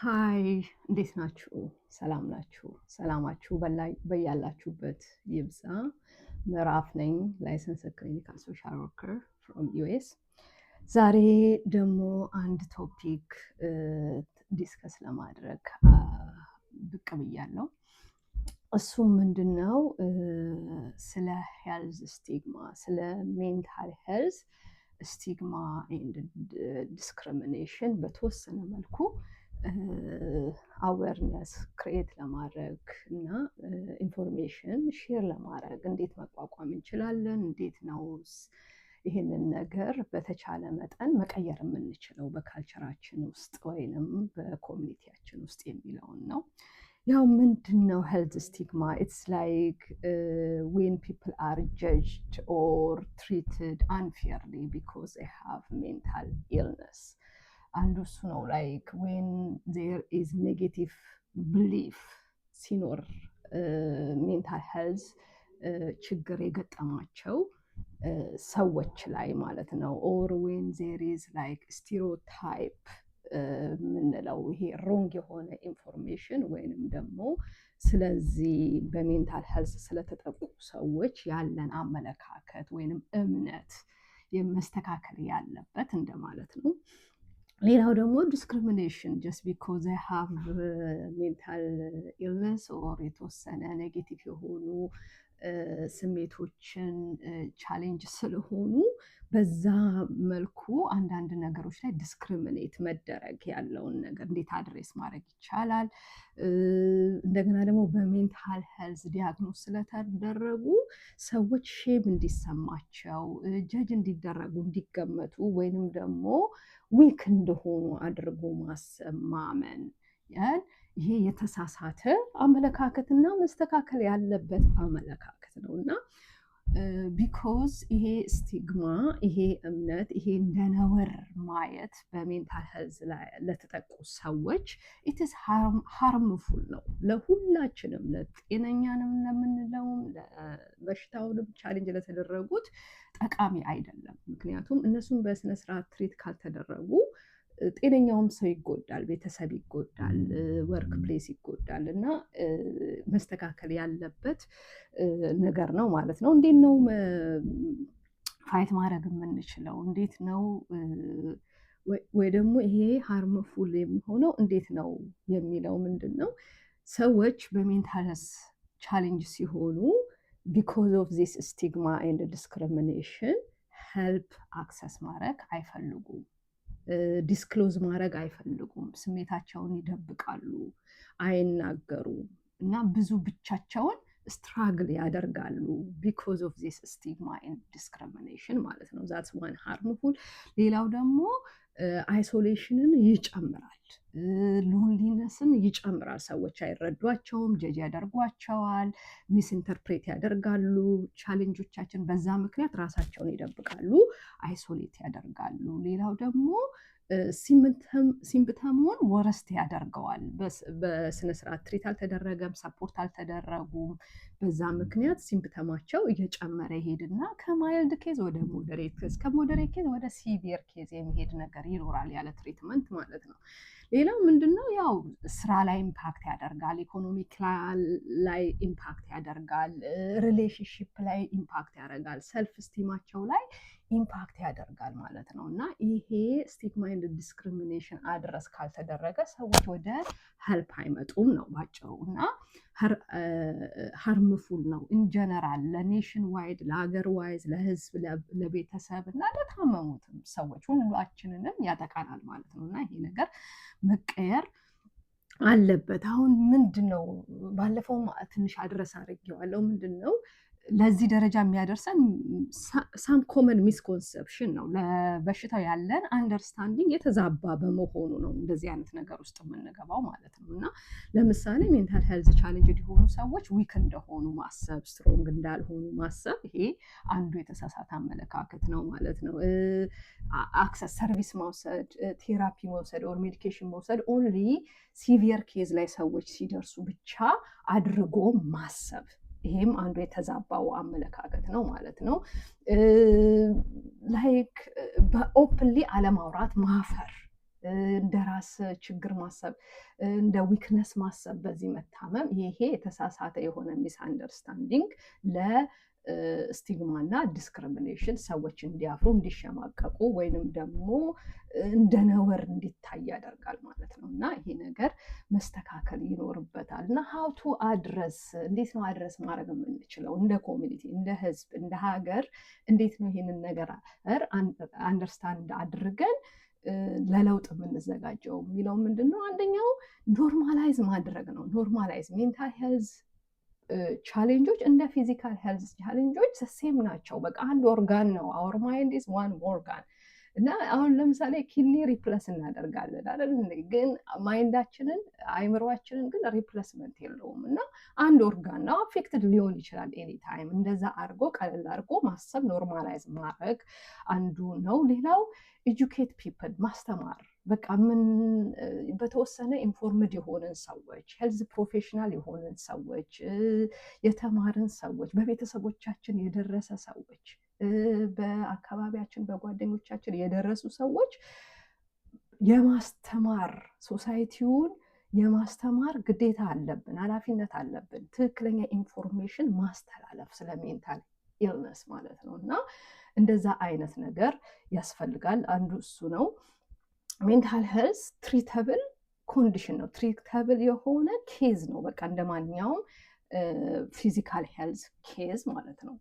Hi፣ እንዴት ናችሁ? ሰላም ናችሁ? ሰላማችሁ በያላችሁበት ይብዛ። ምዕራፍ ነኝ፣ licensed clinical social worker from US። ዛሬ ደግሞ አንድ topic discuss ለማድረግ ብቅ ብያለሁ። እሱም ምንድን ነው? ስለ health stigma፣ ስለ mental health stigma and discrimination በተወሰነ መልኩ awareness create ለማድረግ እና information share ለማድረግ፣ እንዴት መቋቋም እንችላለን፣ እንዴት ነው ይህንን ነገር በተቻለ መጠን መቀየር የምንችለው በ culture ኣችን ውስጥ ወይንም በ community ያችን ውስጥ የሚለውን ነው። ያው ምንድን ነው health stigma? It's like when people are judged or treated unfairly because they have mental illness። አንዱ እሱ ነው። Like when there is negative belief ሲኖር mental health ችግር የገጠማቸው ሰዎች ላይ ማለት ነው። Or when there is like stereotype የምንለው፣ ይሄ wrong የሆነ information ወይንም ደግሞ ስለዚህ በ mental health ስለተጠቁ ሰዎች ያለን አመለካከት ወይንም እምነት መስተካከል ያለበት እንደማለት ነው። ሌላው ደግሞ discrimination just because they have mental illness or የተወሰነ negative የሆኑ ስሜቶችን challenge ስለሆኑ በዛ መልኩ አንዳንድ ነገሮች ላይ discriminate መደረግ ያለውን ነገር እንዴት address ማድረግ ይቻላል? እንደገና ደግሞ በ mental health diagnose ስለተደረጉ ሰዎች shame እንዲሰማቸው፣ judge እንዲደረጉ፣ እንዲገመቱ ወይንም ደግሞ weak እንደሆኑ አድርጎ ማሰብ፣ ማመን፣ ይሄ የተሳሳተ አመለካከትና መስተካከል ያለበት አመለካከት ነው። እና because ይሄ stigma፣ ይሄ እምነት፣ ይሄ እንደ ነውር ማየት በ mental health ላይ ለተጠቁ ሰዎች it's harmful ነው ለሁላችንም፣ ለጤነኛንም ለምንለውም ለበሽታውንም challenge ለተደረጉት ጠቃሚ አይደለም። ምክንያቱም እነሱም በስነስርዓት treat ካልተደረጉ ጤነኛውም ሰው ይጎዳል፣ ቤተሰብ ይጎዳል፣ workplace ይጎዳል። እና መስተካከል ያለበት ነገር ነው ማለት ነው። እንዴት ነው fight ማድረግ የምንችለው? እንዴት ነው ወይ ደግሞ ይሄ harmful የሚሆነው እንዴት ነው የሚለው ምንድን ነው? ሰዎች በ mental challenge ሲሆኑ because of this stigma and discrimination help access ማድረግ አይፈልጉም። Disclose ማድረግ አይፈልጉም። ስሜታቸውን ይደብቃሉ፣ አይናገሩም እና ብዙ ብቻቸውን struggle ያደርጋሉ because of this stigma and discrimination ማለት ነው። That's one harmful። ሌላው ደግሞ isolation ን ይጨምራል፣ loneliness ን ይጨምራል። ሰዎች አይረዷቸውም፣ judge ያደርጓቸዋል፣ misinterpret ያደርጋሉ challenge ኦቻቸውን። በዛ ምክንያት ራሳቸውን ይደብቃሉ፣ isolate ያደርጋሉ። ሌላው ደግሞ symptom ኡን worst ያደርገዋል። በስነስርዓት treat አልተደረገም፣ support አልተደረጉም። በዛ ምክንያት symptom ኣቸው እየጨመረ ይሄድና ከ mild case ወደ moderate case፣ ከ moderate case ወደ severe case የሚሄድ ነገር ይኖራል ያለ treatment ማለት ነው። ሌላው ምንድነው? ያው ስራ ላይ impact ያደርጋል፣ economic ላይ impact ያደርጋል፣ relationship ላይ impact ያደርጋል፣ self esteem ኣቸው ላይ impact ያደርጋል ማለት ነው። እና ይሄ stigma and discrimination address ካልተደረገ ሰዎች ወደ help አይመጡም ነው ባጭሩ። እና harmful ነው in general ለ nation wide፣ ለሀገር wise፣ ለህዝብ፣ ለቤተሰብ እና ለታመሙትም ሰዎች ሁላችንንም ያጠቃናል ማለት ነው። እና ይሄ ነገር መቀየር አለበት። አሁን ምንድን ነው፣ ባለፈው ትንሽ address አድርጌዋለሁ። ምንድን ነው ለዚህ ደረጃ የሚያደርሰን? Some common misconception ነው። ለበሽታው ያለን understanding የተዛባ በመሆኑ ነው እንደዚህ አይነት ነገር ውስጥ የምንገባው ማለት ነው። እና ለምሳሌ mental health challenge የሆኑ ሰዎች weak እንደሆኑ ማሰብ፣ strong እንዳልሆኑ ማሰብ፣ ይሄ አንዱ የተሳሳተ አመለካከት ነው ማለት ነው። Access service መውሰድ፣ therapy መውሰድ or medication መውሰድ only severe case ላይ ሰዎች ሲደርሱ ብቻ አድርጎ ማሰብ፣ ይሄም አንዱ የተዛባው አመለካከት ነው ማለት ነው። Like በ openly አለማውራት፣ ማፈር፣ እንደ ራስን ራስ ችግር ማሰብ፣ እንደ weakness ማሰብ በዚህ መታመም፣ ይሄ የተሳሳተ የሆነ misunderstanding ለ stigma እና discrimination ሰዎች እንዲያፍሩ፣ እንዲሸማቀቁ ወይንም ደግሞ እንደ ነውር እንዲታይ ያደርጋል ማለት ነው። እና ይሄ ነገር መስተካከል ይኖርበታል። እና how to address፣ እንዴት ነው address ማድረግ የምንችለው? እንደ community፣ እንደ ህዝብ፣ እንደ ሀገር እንዴት ነው ይሄንን ነገር understand አድርገን ለለውጥ የምንዘጋጀው የሚለው ምንድን ነው? አንደኛው normalize ማድረግ ነው። Normalize mental health challenge ኦች እንደ physical health challenge ኦች same ናቸው። በቃ አንድ ኦርጋን ነው። Our mind is one organ። እና አሁን ለምሳሌ kidney replace እናደርጋለን አይደል? ግን mind ኣችንን፣ አይምሯችንን ግን replacement የለውም። እና አንድ ኦርጋን ነው፣ affected ሊሆን ይችላል anytime። እንደዛ አድርጎ ቀለል አድርጎ ማሰብ፣ normalize ማድረግ አንዱ ነው። ሌላው educate people፣ ማስተማር። በቃ ምን በተወሰነ informed የሆንን ሰዎች፣ health professional የሆንን ሰዎች፣ የተማርን ሰዎች፣ በቤተሰቦቻችን የደረሰ ሰዎች፣ በአካባቢያችን በጓደኞቻችን የደረሱ ሰዎች የማስተማር፣ society ውን የማስተማር ግዴታ አለብን፣ ኃላፊነት አለብን። ትክክለኛ information ማስተላለፍ ስለ mental illness ማለት ነው። እና እንደዛ አይነት ነገር ያስፈልጋል። አንዱ እሱ ነው። Mental health treatable condition ነው። Treatable የሆነ case ነው። በቃ እንደ ማንኛውም physical health case ማለት ነው።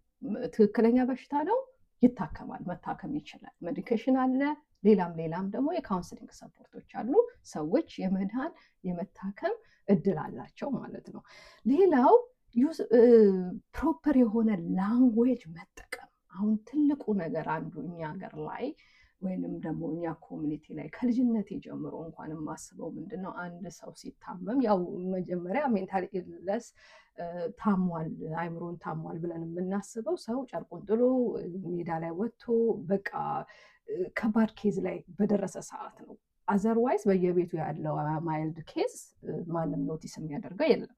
ትክክለኛ በሽታ ነው፣ ይታከማል፣ መታከም ይችላል። Medication አለ፣ ሌላም ሌላም ደግሞ የ counseling support ኦች አሉ። ሰዎች የመዳን፣ የመታከም እድል አላቸው ማለት ነው። ሌላው proper የሆነ language መጠቀም። አሁን ትልቁ ነገር አንዱ እኛ ሀገር ላይ ወይንም ደግሞ እኛ community ላይ ከልጅነቴ ጀምሮ እንኳን የማስበው ምንድን ነው፣ አንድ ሰው ሲታመም ያው መጀመሪያ mental illness ታሟል፣ አይምሮን ታሟል ብለን የምናስበው ሰው ጨርቁን ጥሎ ሜዳ ላይ ወጥቶ በቃ ከባድ case ላይ በደረሰ ሰዓት ነው። Otherwise በየቤቱ ያለው mild case ማንም notice የሚያደርገው የለም።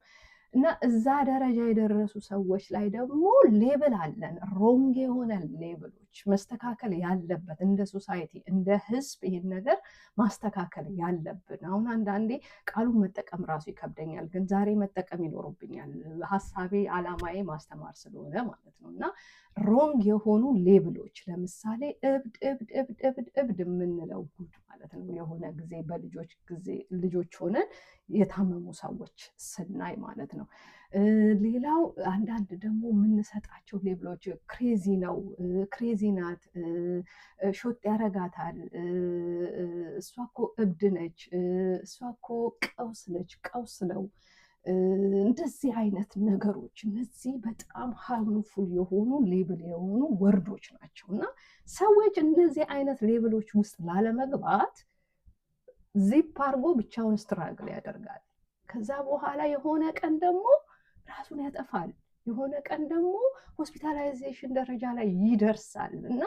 እና እዛ ደረጃ የደረሱ ሰዎች ላይ ደግሞ label አለን፣ wrong የሆነ label ኦች መስተካከል ያለበት፣ እንደ society፣ እንደ ህዝብ ይሄን ነገር ማስተካከል ያለብን። አሁን አንዳንዴ ቃሉን መጠቀም ራሱ ይከብደኛል፣ ግን ዛሬ መጠቀም ይኖርብኛል። ሀሳቤ፣ አላማዬ ማስተማር ስለሆነ ማለት ነው። እና wrong የሆኑ label ኦች ለምሳሌ እብድ፣ እብድ፣ እብድ፣ እብድ፣ እብድ የምንለው ጉድ ማለት ነው። የሆነ ጊዜ በልጆች ጊዜ ልጆች ሆነን የታመሙ ሰዎች ስናይ ማለት ነው። ሌላው አንዳንድ ደግሞ የምንሰጣቸው label ኦች crazy ነው፣ crazy ናት፣ ሾጥ ያረጋታል፣ እሷ እኮ እብድ ነች፣ እሷ እኮ ቀውስ ነች፣ ቀውስ ነው። እንደዚህ አይነት ነገሮች፣ እነዚህ በጣም harmful የሆኑ label የሆኑ word ኦች ናቸው። እና ሰዎች እነዚህ አይነት label ኦች ውስጥ ላለመግባት ዚፕ አድርጎ ብቻውን struggle ያደርጋል። ከዛ በኋላ የሆነ ቀን ደግሞ ራሱን ያጠፋል። የሆነ ቀን ደግሞ hospitalization ደረጃ ላይ ይደርሳል። እና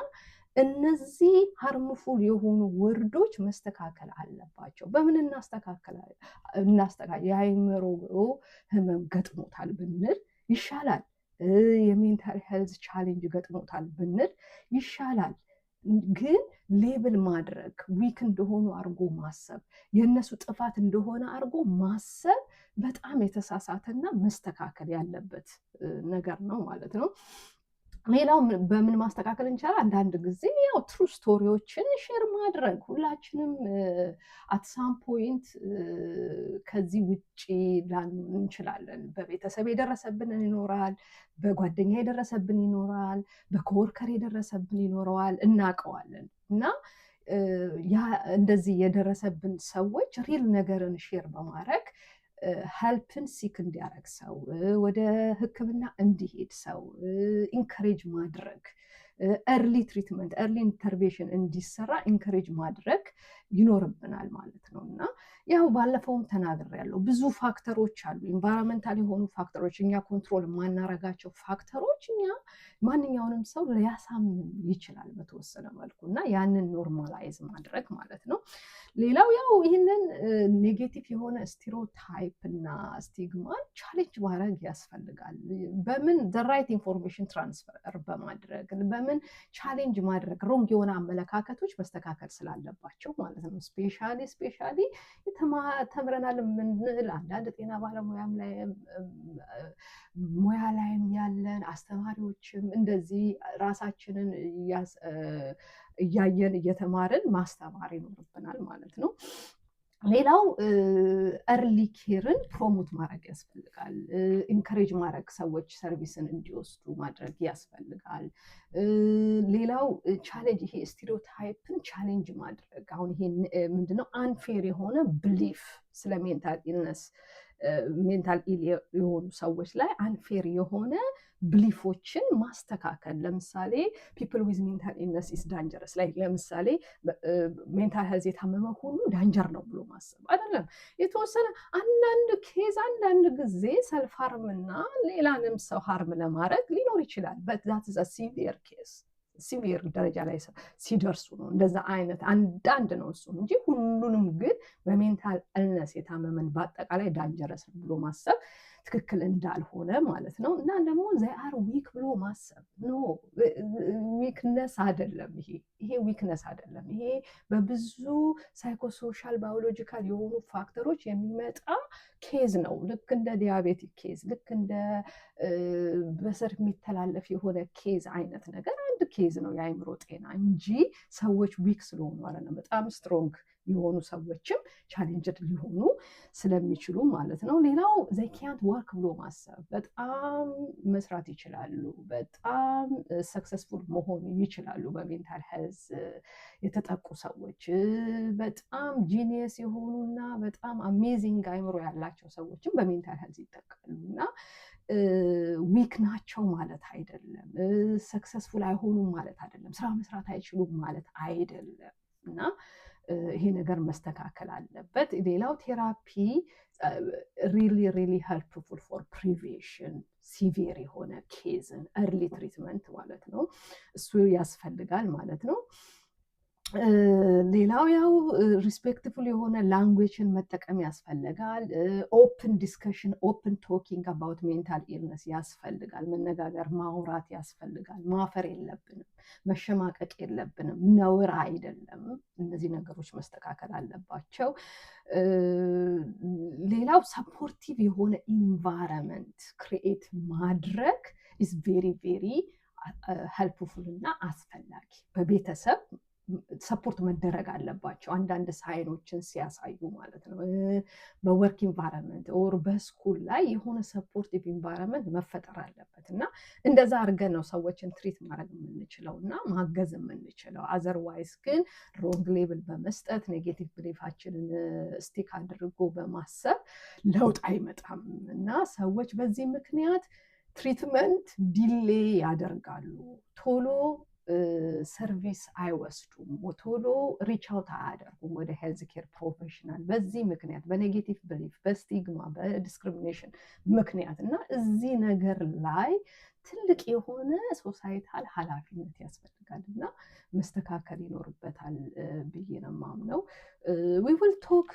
እነዚህ harmful የሆኑ word ኦች መስተካከል አለባቸው። በምን እናስተካከል? የአእምሮ ህመም ገጥሞታል ብንል ይሻላል። የ mental health challenge ገጥሞታል ብንል ይሻላል። ግን label ማድረግ፣ weak እንደሆኑ አድርጎ ማሰብ፣ የእነሱ ጥፋት እንደሆነ አድርጎ ማሰብ በጣም የተሳሳተና መስተካከል ያለበት ነገር ነው ማለት ነው። ሌላው በምን ማስተካከል እንችላለን? አንዳንድ ጊዜ ያው true story ዎችን share ማድረግ። ሁላችንም at some point ከዚህ ውጪ ላንሆን እንችላለን። በቤተሰብ የደረሰብን ይኖራል፣ በጓደኛ የደረሰብን ይኖራል፣ በ coworker የደረሰብን ይኖረዋል፣ እናውቀዋለን። እና ያ እንደዚህ የደረሰብን ሰዎች real ነገርን share በማድረግ help ን seek እንዲያደርግ ሰው፣ ወደ ሕክምና እንዲሄድ ሰው encourage ማድረግ፣ early treatment፣ early intervention እንዲሰራ encourage ማድረግ ይኖርብናል ማለት ነው። እና ያው ባለፈውም ተናግሬያለሁ። ብዙ factor ኦች አሉ። Environmental የሆኑ factor ኦች፣ እኛ control የማናረጋቸው factor ኦች እኛ ማንኛውንም ሰው ሊያሳምም ይችላል በተወሰነ መልኩ። እና ያንን normalize ማድረግ ማለት ነው። ሌላው ያው ይህንን negative የሆነ stereotype እና stigma ን challenge ማድረግ ያስፈልጋል። በምን? The right information transfer በማድረግ፣ በምን? ለምን challenge ማድረግ wrong የሆነ አመለካከቶች መስተካከል ስላለባቸው ማለት ነው። Especially ተምረናል የምንል አንዳንድ ጤና ባለሙያም ላይ ሙያ ላይም ያለን አስተማሪዎችም እንደዚህ ራሳችንን እያየን እየተማርን ማስተማር ይኖርብናል ማለት ነው። ሌላው early care ን promote ማድረግ ያስፈልጋል። Encourage ማድረግ፣ ሰዎች service ን እንዲወስዱ ማድረግ ያስፈልጋል። ሌላው challenge፣ ይሄ stereotype ን challenge ማድረግ። አሁን ይሄ ምንድነው? Unfair የሆነ belief ስለ mental illness፣ mental ill የሆኑ ሰዎች ላይ unfair የሆነ belief ኦችን ማስተካከል። ለምሳሌ people with mental illness is dangerous ላይ፣ ለምሳሌ mental health የታመመ ሁሉ danger ነው ብሎ ማሰብ አይደለም። የተወሰነ አንዳንድ case አንዳንድ ጊዜ self harm እና ሌላንም ሰው harm ለማድረግ ሊኖር ይችላል። But that's severe case፣ severe ደረጃ ላይ ሲደርሱ ነው። እንደዛ አይነት አንዳንድ ነው እሱም እንጂ ሁሉንም ግን በ mental illness የታመመን በአጠቃላይ dangerous ነው ብሎ ማሰብ ትክክል እንዳልሆነ ማለት ነው። እና ደግሞ they are weak ብሎ ማሰብ፣ no፣ weakness አይደለም። ይሄ weakness አይደለም። ይሄ በብዙ psychosocial, biological የሆኑ factor ኦች የሚመጣ case ነው። ልክ እንደ diabetic case፣ ልክ እንደ በዘር የሚተላለፍ የሆነ case አይነት ነገር አንድ case ነው የአእምሮ ጤና እንጂ ሰዎች weak ስለሆኑ አይደለም። በጣም strong የሆኑ ሰዎችም challenged ሊሆኑ ስለሚችሉ ማለት ነው። ሌላው ዘኪያንት ወርክ ብሎ ማሰብ፣ በጣም መስራት ይችላሉ፣ በጣም successful መሆን ይችላሉ። በ mental health የተጠቁ ሰዎች በጣም genius የሆኑና በጣም amazing አይምሮ ያላቸው ሰዎችም በ mental health ይጠቃሉ እና weak ናቸው ማለት አይደለም። Successful አይሆኑም ማለት አይደለም። ስራ መስራት አይችሉም ማለት አይደለም እና ይሄ ነገር መስተካከል አለበት። ሌላው therapy really, really helpful for prevention severe የሆነ case ን early treatment ማለት ነው። እሱ ያስፈልጋል ማለት ነው። ሌላው ያው respectful የሆነ language ን መጠቀም ያስፈልጋል። Open discussion, open talking about mental illness ያስፈልጋል። መነጋገር፣ ማውራት ያስፈልጋል። ማፈር የለብንም፣ መሸማቀቅ የለብንም። ነውር አይደለም። እነዚህ ነገሮች መስተካከል አለባቸው። ሌላው supportive የሆነ environment create ማድረግ is very, very helpful እና አስፈላጊ። በቤተሰብ support መደረግ አለባቸው። አንዳንድ sign ኦችን ሲያሳዩ ማለት ነው። በ work environment or በ school ላይ የሆነ supportive environment መፈጠር አለበት እና እንደዛ አድርገን ነው ሰዎችን treat ማድረግ የምንችለው እና ማገዝ የምንችለው። Otherwise ግን wrong label በመስጠት፣ negative belief ኣችንን stick አድርጎ በማሰብ ለውጥ አይመጣም እና ሰዎች በዚህ ምክንያት treatment delay ያደርጋሉ። ቶሎ service አይወስዱም፣ ቶሎ reach out አያደርጉም ወደ health care professional በዚህ ምክንያት፣ በ negative belief፣ በ stigma፣ በ discrimination ምክንያት። እና እዚህ ነገር ላይ ትልቅ የሆነ societal ኃላፊነት ያስፈልጋል እና መስተካከል ይኖርበታል ብዬ ነው የማምነው። We will talk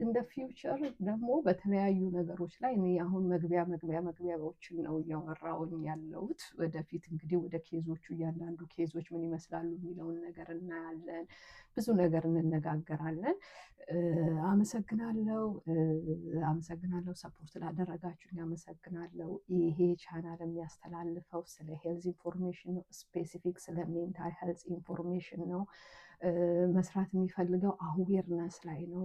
in the future ደግሞ በተለያዩ ነገሮች ላይ። እኔ አሁን መግቢያ መግቢያ መግቢያዎችን ነው እያወራሁኝ ያለሁት። ወደፊት እንግዲህ ወደ case ኦቹ፣ እያንዳንዱ case ኦች ምን ይመስላሉ የሚለውን ነገር እናያለን። ብዙ ነገር እንነጋገራለን። አመሰግናለሁ፣ አመሰግናለሁ። Support ላደረጋችሁኝ አመሰግናለሁ። ይሄ ቻናል የሚያስተላልፈው ስለ health information ነው። Specific ስለ mental health information ነው። መስራት የሚፈልገው awareness ላይ ነው።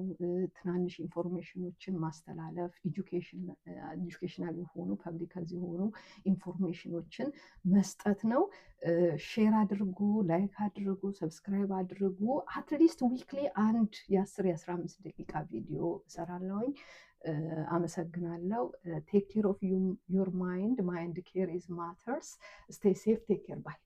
ትናንሽ information ኦችን ማስተላለፍ፣ educational የሆኑ፣ public health የሆኑ information ኦችን መስጠት ነው። Share አድርጉ፣ like አድርጉ፣ subscribe አድርጉ። At least weekly አንድ የ10 የ15 ደቂቃ ቪዲዮ እሰራለሁኝ። አመሰግናለሁ። Take care of your mind. Mind care is matters. Stay safe. Take care. Bye.